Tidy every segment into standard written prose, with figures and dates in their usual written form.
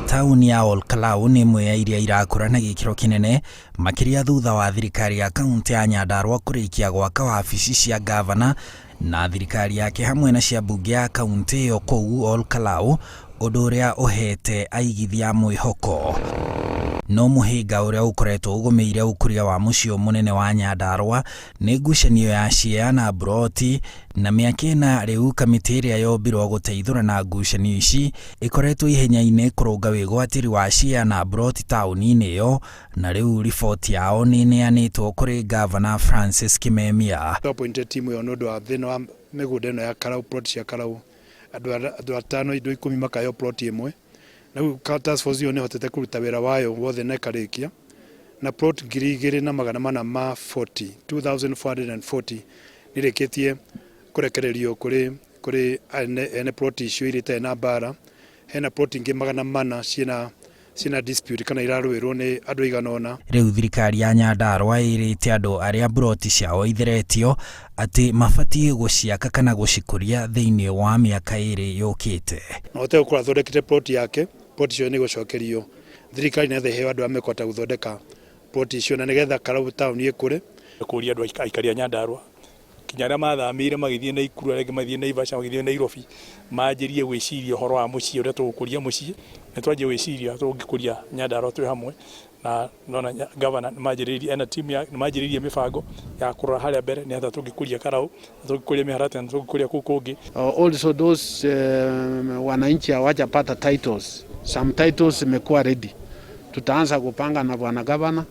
Taũni ya Ol Kalou nĩ ĩmwe ya iria irakũra na gĩkĩro kĩnene makĩria thutha wa thirikari ya kaũntĩ ya Nyandarua kũrĩkia gwaka wabici cia ngavana na thirikari yake hamwe na cia mbunge ya kaũntĩ ĩyo kũu Ol Kalou, ũndũ ũrĩa ũhete aigithia mwĩhoko. No mũhĩnga ũrĩa ũkoretwo ũgũmĩire ũkũria wa mũciĩ mũnene wa Nyandarua nĩ ngucanio ya ciea na mburoti, na mĩaka ĩna rĩu kamĩtĩ ĩrĩa yombirwo gũteithũrana ngucanio ici ĩkoretwo ihenya-inĩ kũrũnga wĩgwatĩri wa ciea na mburoti taũni-inĩ ĩyo, na rĩu riboti yao nĩ ĩneanĩtwo kũrĩ ngavana Francis Kimemia. Twa-appointed team ĩyo nĩ ũndũ wa thĩna wa mĩgũnda ĩno ya Karau, plot cia Karau, andũ atano andũ 10 makaheo plot ĩmwe. Na rĩu task force ĩyo nĩ ĩhotete kũruta wĩra wayo wothe na ĩkarĩkia, na plot 2440, 2440 nĩ ĩrĩkĩtie kũrekererio kũrĩ ene plot icio iria itarĩ na mbara. Hena plot ingĩ 400 ciĩna dispute kana irarũĩrwo nĩ andũ aigana ũna. Rĩu thirikari ya Nyandarua ĩrĩte andũ arĩa mburoti ciao itheretio atĩ mabatiĩ gũciaka kana gũcikũria thĩinĩ wa mĩaka 2 yũkĩte. Na ũhote gũkorwo athondekete plot yake, plot icio nĩ igũcokerio thirikari nĩgetha ĩheo andũ arĩa mekũhota gũthondeka plot icio na nĩgetha Karau taũni ĩkũre. Kũria andũ aikari a Nyandarua kinya arĩa mathamĩire magĩthiĩ Naikuru, arĩa angĩ magĩthiĩ Naivasha, magĩthiĩ Nairobi, manjĩrie gwĩciria ũhoro wa mũciĩ ũrĩa tũgũkũria mũciĩ, na twanjie gwĩciria tũngĩkũria Nyandarua twĩ hamwe, na nona governor nĩmanjĩrĩirie ena team ya nĩmanjĩrĩirie mĩbango ya kũrora harĩa mbere nĩ atĩa tũngĩkũria Karau, na tũngĩkũria mĩharatĩ, na tũngĩkũria kũu kũngĩ. Also those wananchi hawajapata titles, some titles zimekuwa ready. Tutaanza kupanga na bwana governor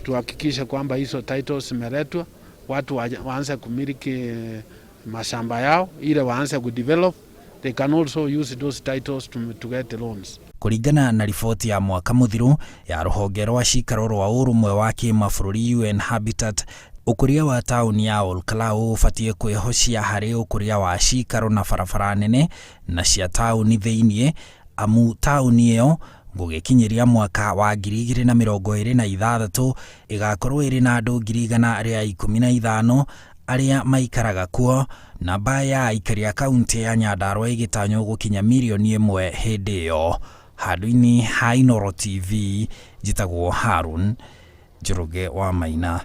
tuhakikishe kwamba hizo titles zimeletwa, watu waanze kumiliki mashamba yao ile waanze kudevelop. They can also use those titles to get loans. Kũringana na riboti ya mwaka mũthiru ya rũhonge rwa cikaro rwa ũrũmwe wa kĩmabũrũri UN Habitat, ũkũria wa taũni ya Ol Kalou ũbatiĩ kwĩhocia harĩ ũkũria wa cikaro na barabara nene na cia taũni thĩinĩ, amu taũni ĩyo gũgĩkinyĩria mwaka wa 2026 ĩgakorwo ĩrĩ na andũ 115,000 arĩa maikaraga kuo, namba ya aikari a kaũntĩ ya Nyandarua ĩgĩtanywo gũkinya mirioni 1 hĩndĩ ĩyo. Handũ-inĩ ha Inooro TV, njĩtagwo Harun Njoroge wa Maina.